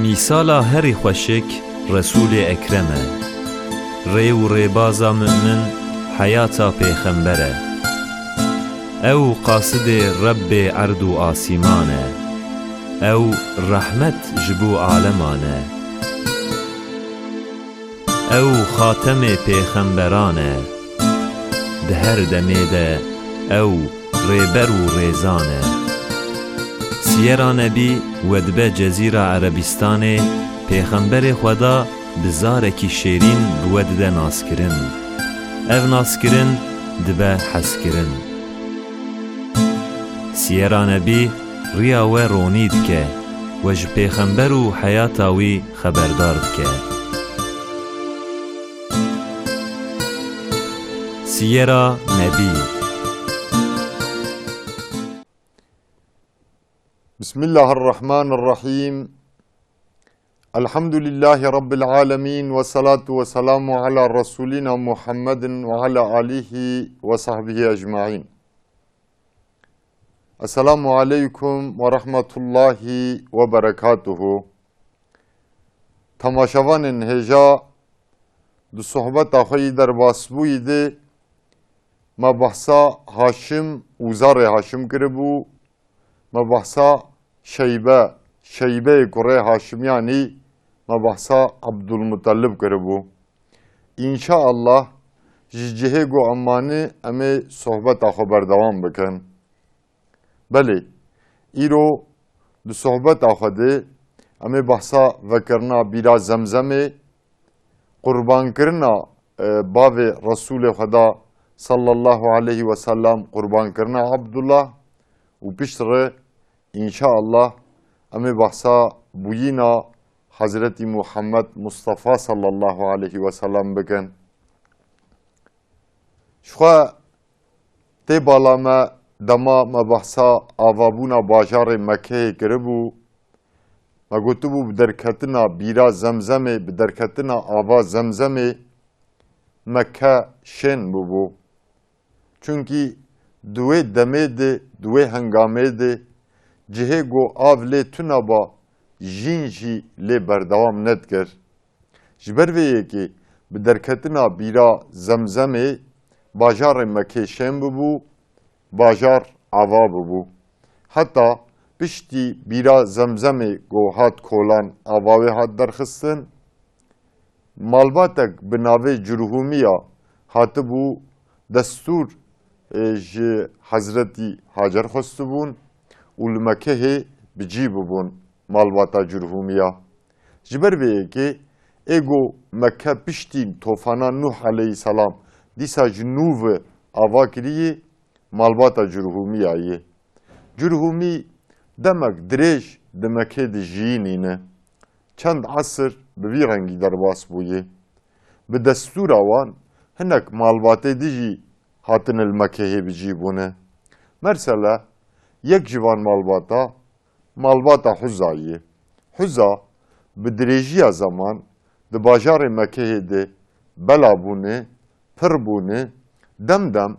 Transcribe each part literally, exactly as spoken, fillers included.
Mîsala herî xweşik Resûlê Ekrem e. Rê û rêbaza mu'min heyata pêxember e. Ew qasidê Rebbê erd û asîman e. Ew rehmet ji bo aleman e. Ew xatemê pêxemberan e. Di her demê de ew rêber û rêzan e. Siyera Nebî wedibe Cezîra Erebîstanê, Pêxemberê Xweda bi zarekî şêrîn bi we dide naskirin. Ev naskirin dibe hezkirin. Siyera Nebî riya we ronî dike, we ji Pêxember û heyata wî xeberdar dike. Siyera Nebî. بسم الله الرحمن الرحيم. الحمد لله رب العالمين، والصلاة والسلام على رسولنا محمد وعلى آله وصحبه أجمعين. السلام عليكم ورحمة الله وبركاته. Temaşevanên hêja, di sohbeta xwe yî derbasbûyî de me behsa Haşim û zarê Haşim kiribû, me behsa Şeybe, Şeybeyê kurê Haşimiyan î, me behsa Ebdulmutelib kiribû. Înşaallah ji cihê ku em manî em ê sohbeta xwe berdewam bikin. Belê, îro di sohbeta xwe de em ê behsa vekirina bîra Zemzemê, qurbankirina, e, bavê Resûlê Xweda sallallahu aleyhi ve sellem, qurbankirina Abdullah û piştre înşaallah em ê behsa bûyîna Hezretî Muhammed Mustafa sallallahu aleyhi ve sellem bikin. Ji xwe tê bala me dema me behsa avabûna bajarê Mekkeyê kiribû, me gotibû bi derketina bîra Zemzemê, bi derketina ava Zemzemê Mekke şên bûbû. Çunkî di wê demê de, di wê hengamê de cihê ku av lê tune ba, jîn jî lê berdewam nedikir. Ji ber vê yekê bi derketina bîra Zemzemê bajarê Mekkê şên bûbû, bajar ava bûbû. Heta piştî bîra Zemzemê ku hat kolan, ava wê hat derxistin. Malbatek bi navê Curhûmiya hatibû destûr, e, ji Hezretî Hacer xwestibûn û li Mekehê bi cî bibûn malbata Curhûmiya. Ji ber vê yekê ê ku Mekke piştî tofana Nûh aleyhisselam dîsa ji nû ve ava kiriyê, malbata Curhûmiya yê. Curhûmî demek dirêj di Mekê de jiyînîne. Çend esir bi vî rengî derbas bûye. Bi destûra wan hinek malbatê din jî hatine li Mekehê bi cî bûne. Mersele yek ji van malbata, malbata Huza ye. Huza bi dirêjiya zeman di bajarê Mekehê de bela bûne, pir bûne, dem dem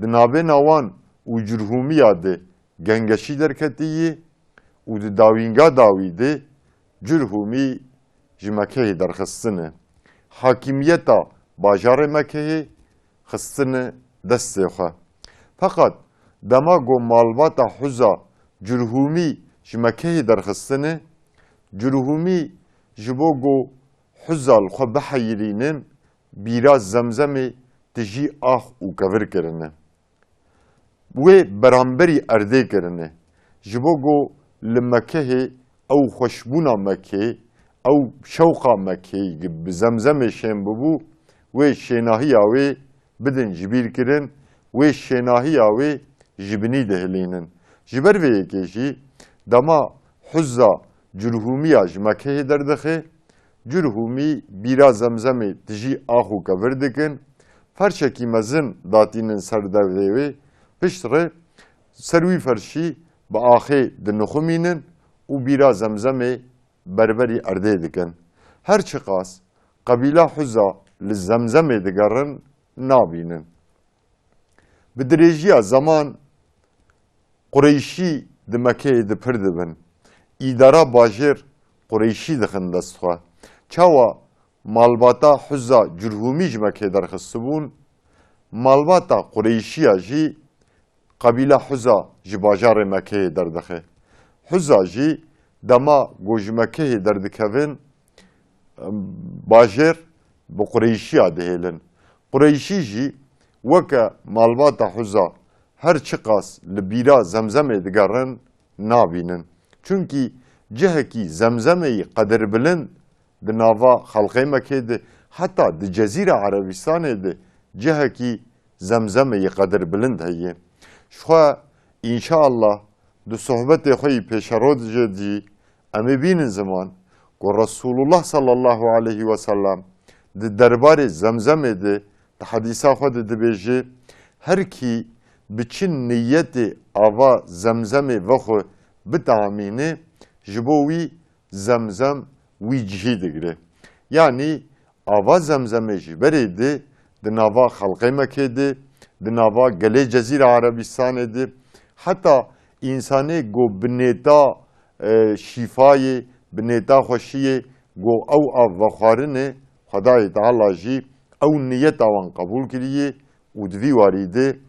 di navbêna wan û Curhûmiya de gengeşî derketiye û di dawînga dawî de Curhûmî ji Mekehê derxistine. Hakimiyeta bajarê Mekehê xistine destê xwe. Feqet dema ku malbata Huza Curhûmî ji Mekehê derxistine, Curhûmî ji bo ku Huza li xwe biheyirînin, bîra Zemzemê tijî ax û kevir kirine. Wê beramberî erdê kirine. Ji bo ku li Mekehê ew xweşbûna Mekê, ew şewqa Mekê bi Zemzemê şên bibû, wê şênahiya wê bidin ji bîr kirin, wê şênahiya wê ji binî dihilînin. Ji ber vê yekê jî dema Huzza Curhûmiya ji Mekehê derdixe, Curhûmî bîra Zemzemê tijî ax û kevir dikin, ferşekî mezin datînin ser derdê wê, piştre ser wî ferşî bi axê dinixumînin û bîra Zemzemê berberî erdê dikin. Her çiqas qebîla Huza li Zemzemê digerin, nabînin. Bi dirêjiya zeman Qureyşî di Mekeyê de pir dibin. Îdara bajêr Qureyşî dixin dest xwe. Çawa malbata Huza Curhûmî ji Mekê derxistibûn, malbata Qureyşiya jî qebîla Huza ji bajarê Mekeyê derdixe. Huza jî dema ku ji Mekeyê derdikevin, bajêr bi Qureyşiya dihêlin. Qureyşî jî weke malbata Huza her çiqas li bîra Zemzemê digerin, nabînin. Çunkî cihekî Zemzemê yî qedirbilind di nava xelqê Mekê de, heta di Cezîra Erebistanê de cihekî Zemzemê yî qedirbilind heye. Jixwe, înşaallah, di sohbetê xwe yî pêşerojê de jî em ê bînin ziman ku Resulullah sallallahu aleyhi ve sellem di derbarê Zemzemê de di hedîsa xwe de dibêje, her kî bi çi niyetê ava Zemzemê vexwe biteamîne, ji bo wî Zemzem wî cihî digire. Yanî ava Zemzemê ji berê de di nava xelqê Mekê de, di nava gelê Cezîra Erebistanê de, heta însanê ku bi nêta, e, şîfayê, bi nêta xweşiyê ku ew av vexwarine, Xwedayê Teala jî ew niyeta wan qebûl kiriye û di vî warî de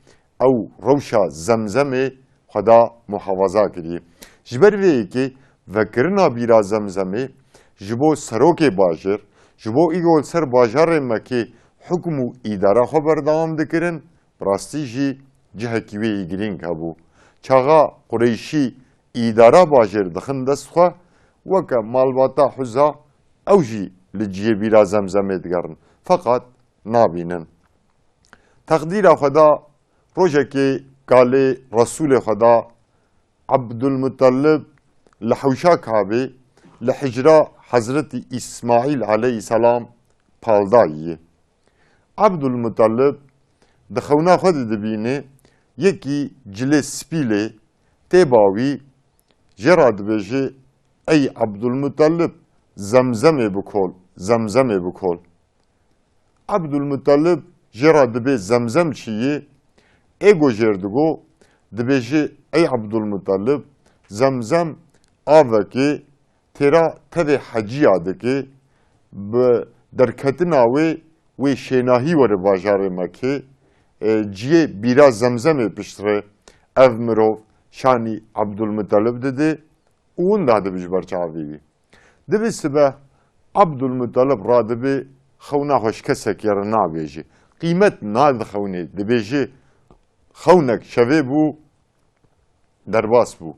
ew rewşa Zemzemê Xweda muhafaza kiriye. Ji ber vê yekê vekirina bîra Zemzemê ji bo serokê bajêr, ji bo î ku li ser bajarê Mekê hukm û îdara xwe berdewam dikirin, bi rastî jî cihekî wê yî girîng hebû. Çaxa Qureyşî îdara bajêr dixin dest xwe, weke malbata Huza ew jî li cihê bîra Zemzemê digerin. Feqat nabînin. Teqdîra Xweda, rojekê kalê Resûlê Xweda Ebdulmutalib li hewşa Kabê li hicra Hezretî Îsmaîl aleyhisselam paldayî. Ebdulmutalib di xewna xwe de dibîne yekî cilê spî lê tê ba wî, jê re dibêje, "Ey Ebdulmutalib, Zemzemê bikol, Zemzemê bikol." Ebdulmutalib jê re dibê Zemzem çi yê? Ê ku jêr digo, dibêje, "Ey Ebdulmutalib, Zemzem avekê têra tevê heciya dike, bi derketina wê, wê şênahî were bajarê Mekê, e, ciyê bîra Zemzemê piştre ev mirov şanî Ebdulmutalib dide û winda dibe ji ber çavê wî." Dibe sibe Ebdulmutalib radibe xewna xwe ji kesekê re nabêje. Qîmet nade xewnê, dibêje, xewnek şevê bû, derbas bû.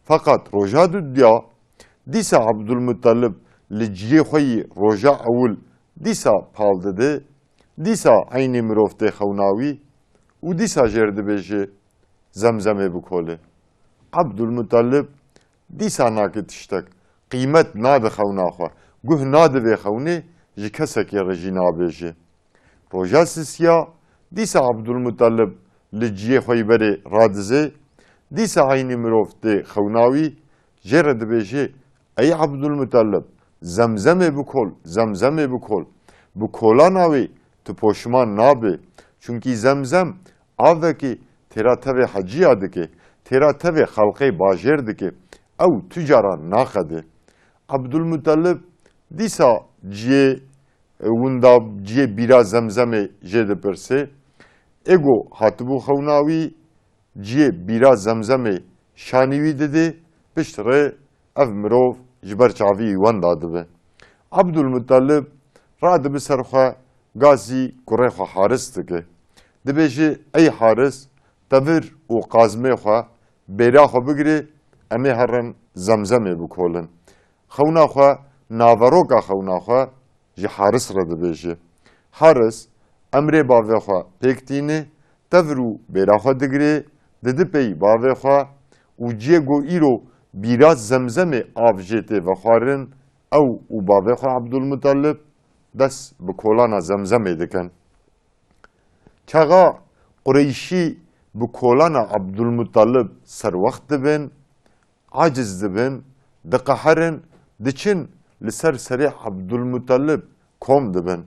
Feqat roja dudiya, dîsa Ebdulmutalib li ciyê xwe yî roja ewil dîsa pal dide, dîsa eynî mirov tê xewna wî û dîsa jêr dibêje, "Zemzemê bikole." Ebdulmutalib dîsa nake tiştek, qîmet nade xewna xwe, guh nade vê xewnê, ji kesekê re jî nabêje. Roja sisiya, dîsa Ebdulmutalib li ciyê xwe yî berê radizê, dîsa eynî mirov tê xewna wî, jê re dibêje, "Ey Ebdulmutalib, Zemzemê bikol, Zemzemê bikol. Bi kolana wê tu poşman nabe. Çunkî Zemzem avekê têra tevê heciya dike, têra tevê xelqê bajêr dike. Ew tu cara naqede." Ebdulmutalib dîsa ciyê, e, winda ciyê bîra Zemzemê jê dipirse. Ê ku hatibû xewna wî, ciyê bîra Zemzemê şanî wî didê, piştre ev mirov ji ber çavî wî wenda dibe. Ebdulmutalib radibe ser xwe, gazî kurê xwe Haris dike. Dibêje, "Ey Haris, tevir û qazmê xwe, bêra xwe bigire, em ê herin Zemzemê bikolin." Xewna xwe, naveroka xewna xwe ji Haris re dibêje. Haris emrê bavê xwe pêk tîne, tevir û bêra xwe digire, dide pey bavê xwe û ciyê ku îro bîra Zemzemê av jê tê vexwarin, ew û bavê xwe Ebdulmutalib dest bi kolana Zemzemê dikin. Çaxa Qureyşî bi kolana Ebdulmutalib serwext dibin, aciz dibin, diqeherin, diçin li ser serê Ebdulmutalib kom dibin.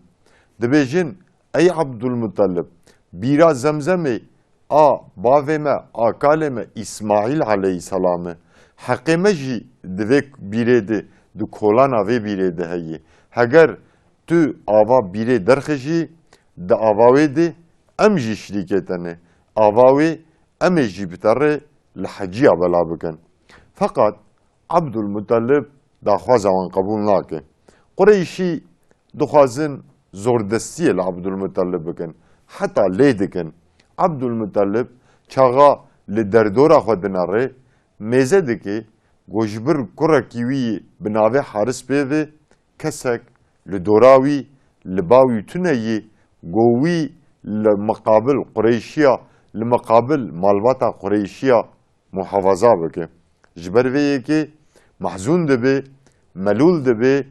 Dibêjin, "Ey Ebdulmutalib, bîra Zemzemê a bavê me, a kalê me Îsmaîl aleyhisselam e. Heqê me jî di vê bîrê de di kolana vê bîrê de heye. Heger tu ava bîrê derxijî, di ava wê de em jî şirîkê te ne. Ava wê em ê jî bi te re li heciya bela bikin. Feqat Abdulmutalib daxwaza wan qebûl nake. Qureyşî dixwazin zordestiyê li Abdulmutalib bikin. Heta lê dikin. Abdulmutalib çaxa li derdora xwe dinere, mêze dike ku ji bir kurekî wî bi navê Haris pê ve kesek li dora wî, li ba wî tune yî, ku wî li miqabil Qureyşiya, li miqabil malbata Qureyşiya muhafaza bike. Ji ber vê yekê mehzûn dibe, melûl dibe,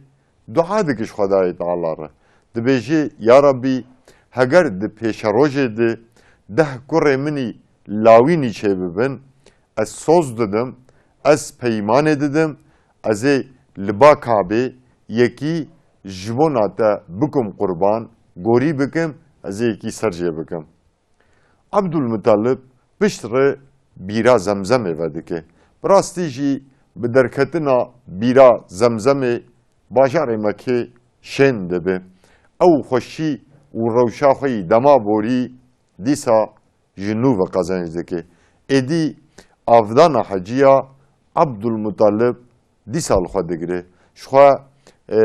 dua dike ji Xwedayê Teala re. Dibêje, ya Rabbî, heger di pêşerojê de deh kurê min î lawînî çêbibin, ez soz didim, ez peymanê didim, ez ê li ba Kabê yekî ji bona te bikim qurban, gorî bikim, ez ê yekî ser jê bikim. Abdulmutalib pişt re bîra Zemzemê vedike. Bi rastî jî bi derketina bîra Zemzemê bajarê Mekê şên dibe. Ew xweşî û rewşa xwe yî dema borî dîsa ji nû ve qezenc dike. Êdî avdana heciya Abdulmutalib dîsa li xwe digire. Ji xwe, e,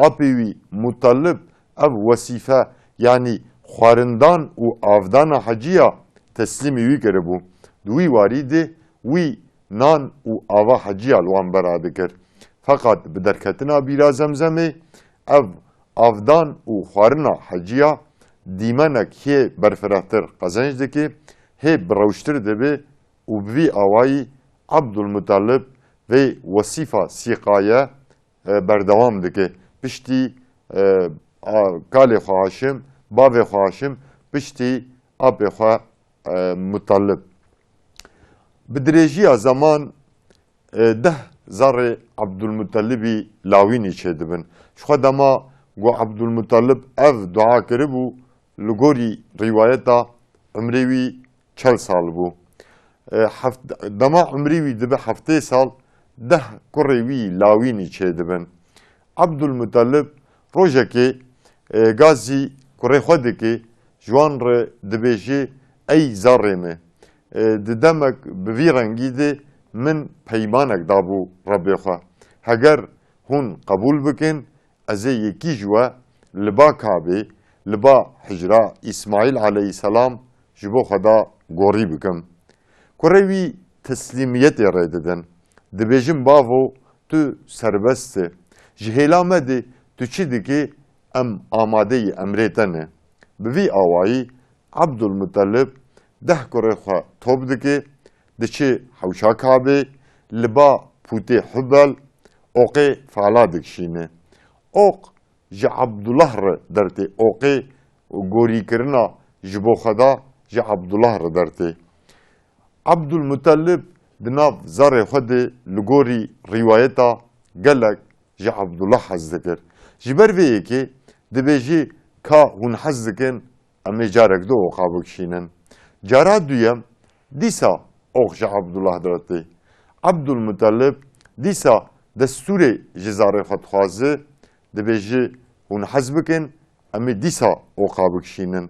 apê wî Mutalib ev wesîfe, yanî xwarindan û avdana heciya teslîmî wî kiribû. Di wî warî de wî nan û ava heciya li wan bera dikir. Feqat bi derketina bîra Zemzemê ev avdan û xwarina heciya dîmenek hê berfirehtir qezenc dike, hê birewştir dibe û bi vî awayî Abdulmutalib vê wesîfa sîqaye, e, berdewam dike. Piştî, e, a, kalê xwe Haşim, bavê xwe Haşim, piştî apê xwe, e, Mutalib. Bi dirêjiya zeman, e, deh zarê Abdulmutalibî lawînî çêdibin. Ji xwe dema ku Abdulmutalib ev dua kiribû, li gorî rîwayeta, umrê wî çel sal bû. E, heft-, dema umrî wî dibe heftê sal, deh kurê wî lawînî çêdibin. Abdulmutalib rojekê, e, gazî kurê xwe dike, ji wan re dibêje, ey zarê me, e, di demek bi vî rengî de min peymanek dabû Rebbê xwe. Heger hûn qebûl bikin, ez ê yekî ji we li ba Kabê, li ba hicra Îsmaîl aleyhisselam ji bo Xweda gorî bikim. Kurê wî teslîmiyetê rê didin. Dibêjin, bavo, tu serbest î. Ji hêla me de tu çi dikî, em amadeyî emrê te ne. Bi vî awayî Abdulmutalib deh kurê xwe top dike, diçe hewşa Kabê, li ba pûtê Hubel oqê fala dikişîne. Oq ji Abdullah re dertê, oqê gorîkirina ji bo Xweda ji Abdullah re dertê. Abdulmutalib di nav zarê xwe de li gorî rîwayeta gelek ji Abdullah hez dikir. Ji ber vê yekê dibêjî, ka hûn hez dikin, em ê carek di oqa bikişînin. Cara duyem dîsa ox ji Abdullah dertê. Abdulmutalib dîsa destûrê ji zarê xwe dixwaze, dibêje, hûn hez bikin, em ê dîsa oqa bikişînin.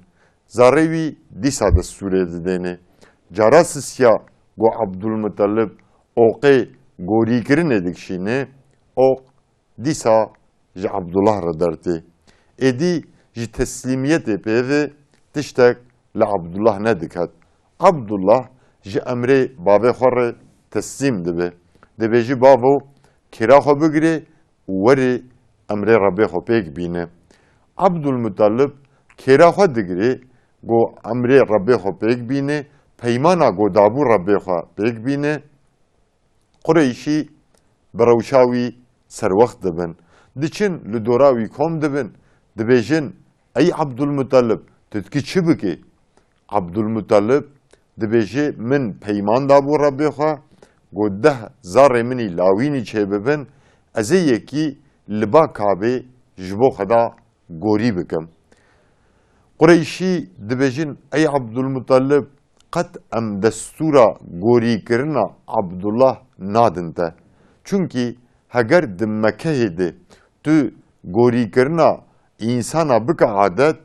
Zarê wî dîsa destûrê didêne. Cara sisiya ku Abdulmutalib oqê gorîkirinê dikişîne, oq dîsa ji Abdullah re dertê. Êdî ji teslîmiyetê pê ve tiştek li Abdullah nediket. Abdullah ji emrê bavê xwe re teslîm dibe. Dibêjî, bavo, kêra xwe bigire û werê emrê Rebbê xwe pêk bîne. Abdulmutalib kêra xwe digire, ku emrê Rebbê xwe pêk bîne, peymana ku dabû Rebbê xwe pêk bîne. Qureyşî bi rewşa wî serwext dibin. Diçin li dora wî kom dibin, dibêjin, ey Abdulmutalib, tu dikî çi bikî? Abdulmutalib dibêje, min peyman dabû Rebbê xwe, got, deh zarê min î lawînî çêbibin, ez ê yekî li ba Kabê ji bo Xweda gorî bikim. Qureyşî dibêjin, ey Abdulmutalib, qet em destûra gorîkirina Abdullah nadin te. Çunkî Heger di Mekehê de tu gorîkirina însana bike adet,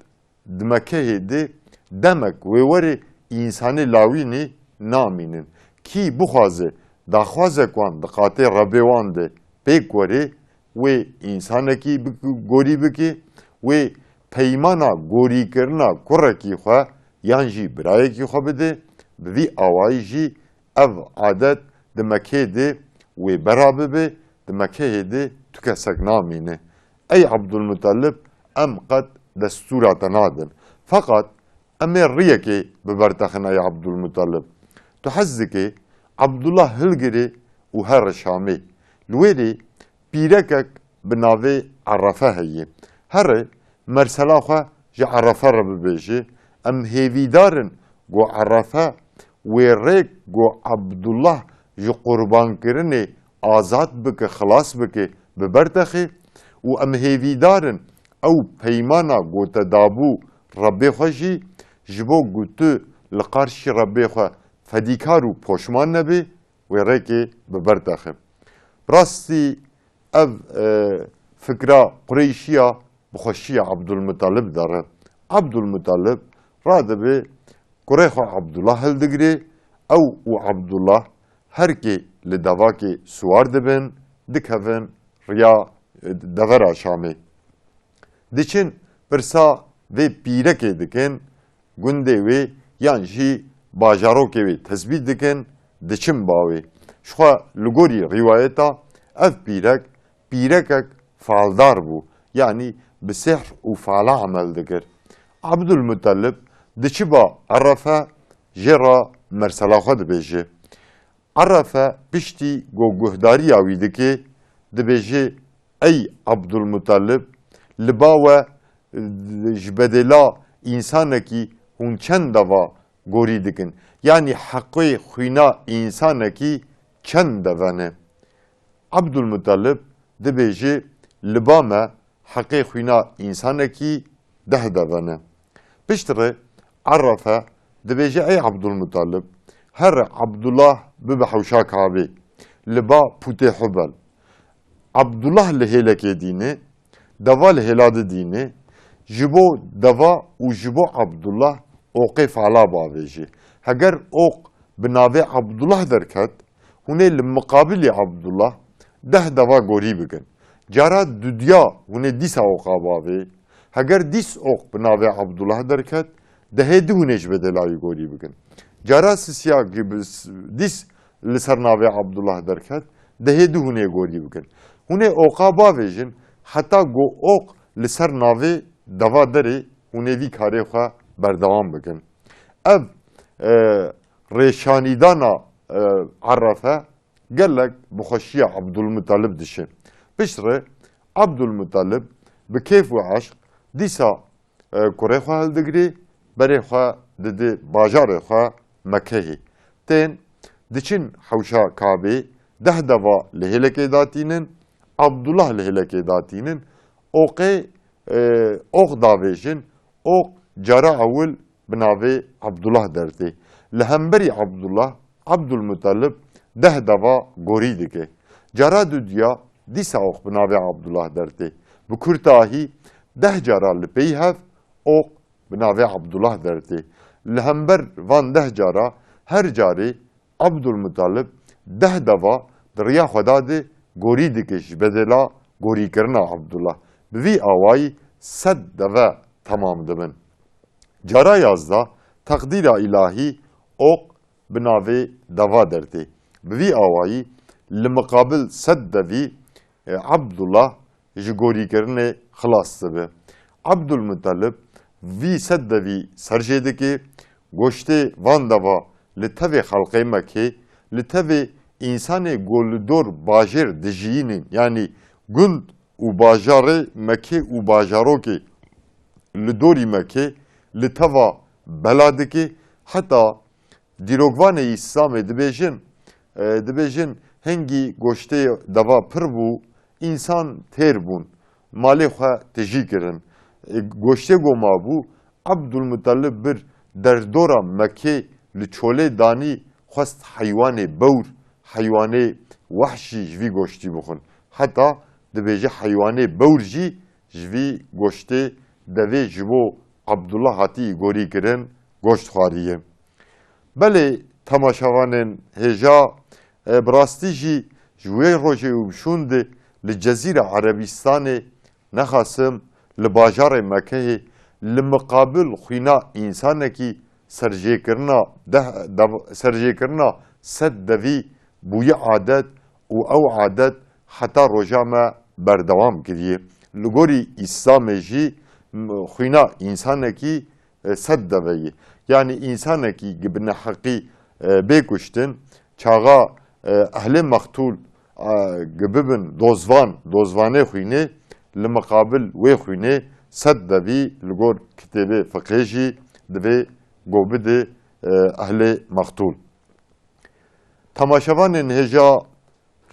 di Mekehê de demek wê werê însanê lawînî namînin. Kî bixwaze daxwazek wan di qatê Rebê wan de pêk werê, wê însanekî bik-, gorî bike, wê peymana gorîkirina kurekî xwe yan jî birayekî xwe bide, bi vî awayî jî ev adet di Mekê de wê bera bibe, di Mekeyê de tu kesek namîne. Ey Abdulmutalib, em qet destûra te nadin. Feqat em ê riyekê bi ber te xin, ey Abdulmutalib. Tu hez dikê Abdullah hilgirê û here Şamê. Li wêrê pîrekek bi navê Erefe heye. Here mersela xwe ji Erefe re bibêje. Em hêvîdar in ku Erefe wê rêk ku Abdullah ji qurbankirinê azad bike, xilas bike, bi ber te xê û em hêvîdar in ew peymana ku te dabû Rebbê xwe jî ji bo ku tu li qarşî Rebbê xwe fedîkar û poşman nebê, wê rêkê bi ber te xe. Bi rastî ev, e, fikra Qureyşiya bi xweşiya Abdulmutalib dere. Abdulmutalib radibe kurê xwe Abdullah hildigirê, ew û Abdullah herkê li devakê siwar dibin, dikevin riya, e, devera Şamê. Diçin pirsa vê pîrekê dikin, gundê wê yan jî bajarokê wê tesbît dikin, diçin ba wê. Ji xwe li gorî rîwayeta ev pîrek, pîrekek faldar bû, yanî bi sihr û fala emel dikir. Abdulmutalib diçiba Erefe jê re mersela xwe dibêje. Erefe piştî ku guhdariya wî dike, dibêje, Ey Abdulmutalib, li ba we, e, ji bedêla însanekî hûn çend deva gorî dikin? Yanî heqê xwîna însanekî çend deve ne? Abdulmutalib dibêje, Li ba me heqê xwîna însanekî deh deve ne. Piştre Erefe dibêje, Ey Abdulmutalib, here Abdullah bibe hewşa Kabê, li ba pûtê Hubel. Abdullah li hêlekê dîne, deva li hêla di dîne, ji bo deva û ji bo Abdullah oqê fala bavêje. Heger oq bi navê Abdullah derket, hûn ê li miqabilî Abdullah deh deva gorî bikin. Cara dudiya hûn ê dîsa oqa bavê. Heger dîs oq bi navê Abdullah derket, dehê du hûn ê ji bedêla wî gorî bikin. Cara sisiya gi-, bi-, s-, dîs li ser navê Abdullah derket, dehê du hûn ê gorî bikin. Hûn ê oqa bavêjin, heta ku oq li ser navê deva derê, hûn ê vî karê xwe berdewam bikin. Ev, e, rêşanîdana, e, Erefe gelek bi xweşiya Abdulmutalib dişe. Piştre Abdulmutalib bi kêf û eşq dîsa, e, kurê xwe hildigirê, berê xwe dide bajarê xwe Mekehê. Tên, diçin hewşa Kabê, deh deva li hêlekê datînin, Abdullah li hêlekê datînin, oqê, e, oq davêjin, oq cara ewil bi navê Abdullah dertê. Li hemberî Abdullah, Abdulmutalib deh deva gorî dike. Cara dudiya dîsa oq bi navê Abdullah dertê. Bi kurtahî deh cara li pey hev oq bi navê Abdullah dertê. Li hember van deh cara her carê Abdulmutalib deh deva di riya xwe da de gorî dike ji bedêla gorîkirina Abdullah. Bi vî awayî sed deve temam dibin. Cara yazdeh, teqdîra îlahî oq bi navê deva dertê. Bi vî awayî li miqabil sed devî, e, Abdullah ji gorîkirinê xilas dibe. Abdulmutalib vî sed devî ser jê dike, goştê van deva li tevê xelqê Mekê, li tevê însanê ku li dor bajêr dijiyînin, yanî gund û bajarê Mekê û bajarokê li dorî Mekê li teva bela dike, heta dîrokvanê Îslamê dibêjin, e, dibêjin hingî goştê deva pir bû, însan têr bûn, malê xwe tijî kirin. E, goştê ku mabû, Abdulmutalib bir derdora Mekê li çolê danî, xwest heywanê bewr, heywanê wehşî ji vî goştî bixwin. Heta dibêje heywanê bewr jî ji vî goştê devê ji bo Abdullah hatî gorî kirin, goşt xwariye. Belê temaşevanên hêja, e, bi rastî jî ji wê rojê û bi şûn de li Cezîra Erebîstanê, nexasim li bajarê Mekehê, li miqabil xwîna însanekî serjêkirina deh dev-, serjêkirina sed devî bûye adet û ew adet heta roja me berdewam kiriye. Li gorî Îslamê jî, m-, xwîna însanekî e, sed deve ye. Yanî însanekî gi bi neheqî, e, bê kuştin, çaxa, e, ehlê mextûl, e, gi bibin dozvan, dozvanê xwînê, li miqabil wê xwînê sed devî li gor kitêbê fiqhê jî divê go bide, e, ehlê mextûl. Temaşevanên hêja,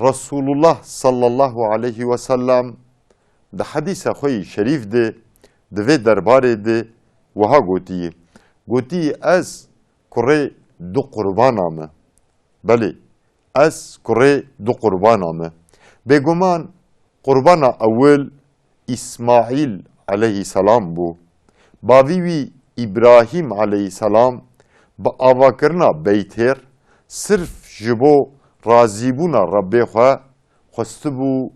Resulullah sallallahu aleyhi ve sellem di hedîsa xwe yî şerîf de di vê derbarê de wiha gotiye. Gotiye, "Ez kurê du qurbana me." Belê, ez kurê du qurbana me. Bêguman qurbana ewil Îsmaîl aleyhisselam bû. Bavî wî Îbrahîm aleyhisselam bi avakirina beytêr sirf ji bo razîbûna Rebbê xwe xwestibû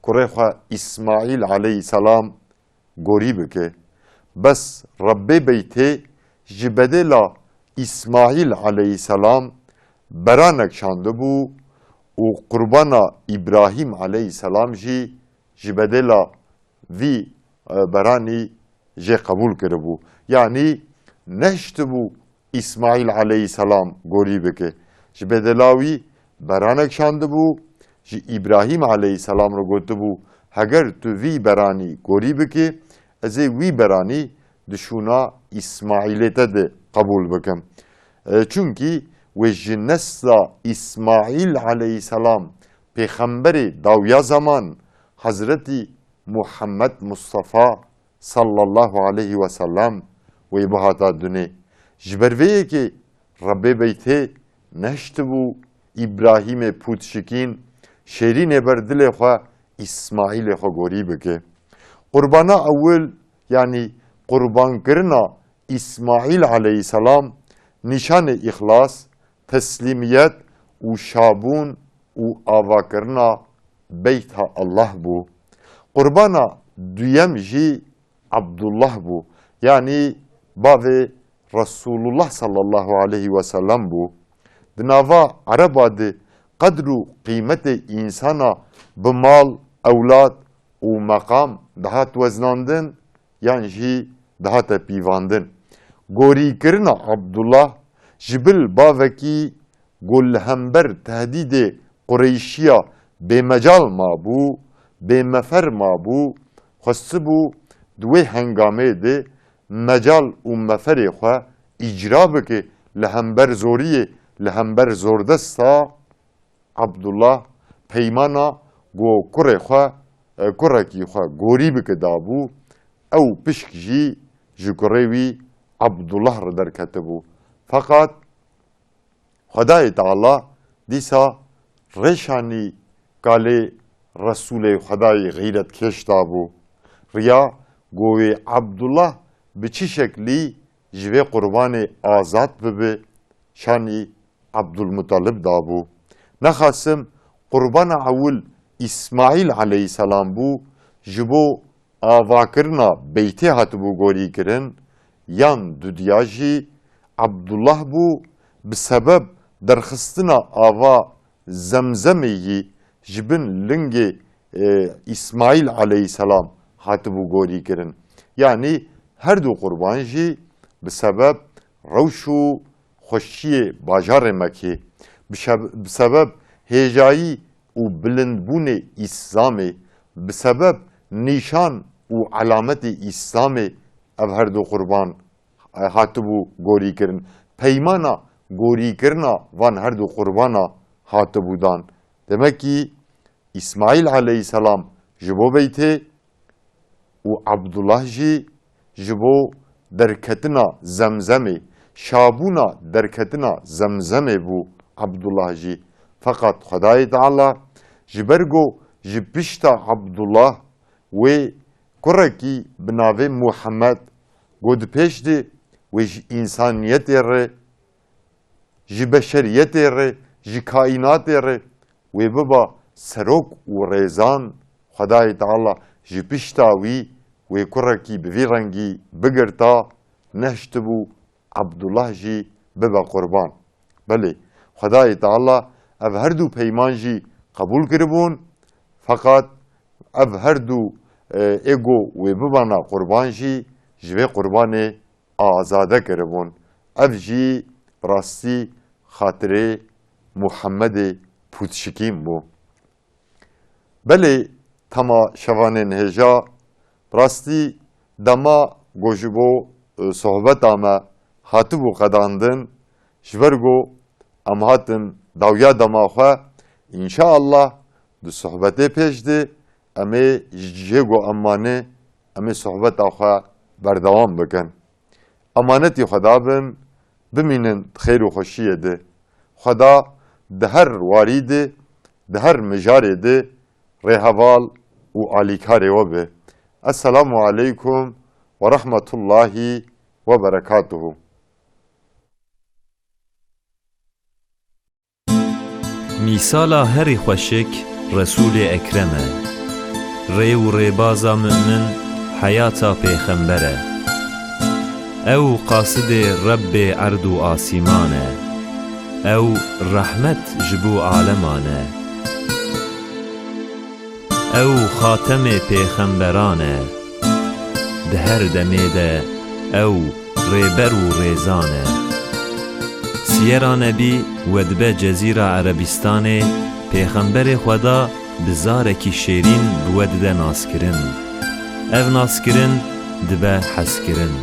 kurê xwe Îsmaîl aleyhisselam gorî bike. Bes Rebbê beytê ji bedêla Îsmaîl aleyhisselam beranek şandibû û qurbana Îbrahîm aleyhisselam jî ji bedêla vî, e, beranî jê qebûl kiribû. Yanî nehiştibû Îsmaîl aleyhisselam gorî bike. Ji bedêla wî beranek şandibû, ji Îbrahîm aleyhisselam re gotibû, "Heger tu vî beranî gorî bikî, ez ê wî beranî di şûna Îsmaîlê te de qebûl bikim." E, çunkî wê ji nesla Îsmaîl aleyhisselam pêxemberê dawiya zeman Hezretî Muhammed Mustafa sallallahu aleyhi ve sellem wê bihata dunê. Ji ber vê yekê Rebbê beytê nehiştibû Îbrahîmê pûtşikîn şêrînê ber dilê xwe Îsmaîlê xwe gorî bike. Qurbana ewil, yanî qurbankirina Îsmaîl aleyhisselam, nîşanê îxlas, teslîmiyet û şabûn û avakirina beyta Allah bû. Qurbana duyem jî Abdullah bû. Yanî bavê Resulullah sallallahu aleyhi ve sellem bû. Di nava Ereba de qedr û qîmetê însana bi mal, ewlad û meqam dihat weznandin, yan jî dihate pîvandin. Gorîkirina Abdullah ji bil bavekî ku li hember tehdîdê Qureyşiya bêmecal mabû, bêmefer mabû, xwestibû di wê hengamê de mecal û meferê xwe îcra bike li hember zoriyê, li hember zordesta Abdullah peymana ku kurê xwe, e, kurekî xwe gorî bike dabû, ew pişk jî ji kurê wî Abdullah re derketibû. Feqat Xwedayê Teala dîsa rêşanî kalê Resûlê Xwedayê xîretkêş dabû. Riya ku wê Abdullah bi çi şeklî ji vê qurbanê azad bibe, şanî Abdulmutalib dabû. Nexasim qurbana ewil Îsmaîl aleyhisselam bû, ji bo avakirina beytê hatibû gorîkirin, yan dudiya jî Abdullah bû, bi sebeb derxistina ava Zemzemê yî ji bin lingê, e, Îsmaîl aleyhisselam hatibû gorîkirin. Yanî her du qurban jî bi sebeb rewş û xweşiyê bajarê Mekê, bi şeb-, bi sebeb hêjayî û bilindbûnê Îslamê, bi sebeb nîşan û elametê Îslamê ev her du qurban, e, hatibû gorîkirin. Peymana gorîkirina van her du qurbana hatibû dan. Demek ki Îsmaîl aleyhisselam ji bo beytê û Abdullah jî ji bo derketina Zemzemê, şabûna derketina Zemzemê bû Abdullah jî. Feqat Xwedayê Teala ji ber ku ji pişta Abdullah wê kurekî bi navê Muhammed, ku di pêş de wê ji însaniyetê re, ji beşeriyetê re, ji kaînatê re wê biba serok û rêzan, Xwedayê Teala ji pişta wî wê kurekî bi vî rengî bigirta, nehiştibû Abdullah jî bibe qurban. Belê, Xwedayê Teala ev her du peyman jî qebûl kiribûn, feqat ev her du, e, êgo wê bibana qurban jî ji vê qurbanê azade kiribûn. Ev jî bi rastî xatirê Muhammedê Pûtşikîn bû. Belê, temaşevanên hêja, bi rastî dema ku ji bo, e, sohbeta me hatibû qedandin, ji ber ku em hatin dawiya dema xwe, înşaallah di sohbetê pêş de em ê ji cihê ku em mane, em ê sohbeta xwe berdewam bikin. Emanetî Xweda bin, bimînin di xêr û xweşiyê de. Xweda di her warî de, di her mijarê de rêheval û alîkarê we be. Esselamu aleykum ve rahmetullahi ve berekatuhu. Mîsala herî xweşik Resûlê Ekrem e. Rê û rêbaza mu'min heyata pêxember e. Ew qasidê Rebbê erd û asîman e. Ew rehmet ji bo aleman e. Ew xatemê pêxemberan e. Di her demê de ew rêber û rêzan e. Siyera Nebî wedibe Cezîra Erebistanê, Pêxemberê Xweda bi zarekî şêrîn bi we dide naskirin. Ev naskirin dibe hezkirin.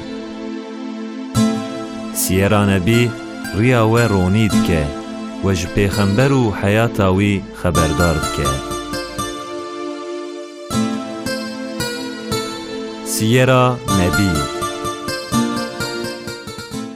Siyera Nebî riya we ronî dike, we ji Pêxember û heyata wî xeberdar dike. Siyera Nebî.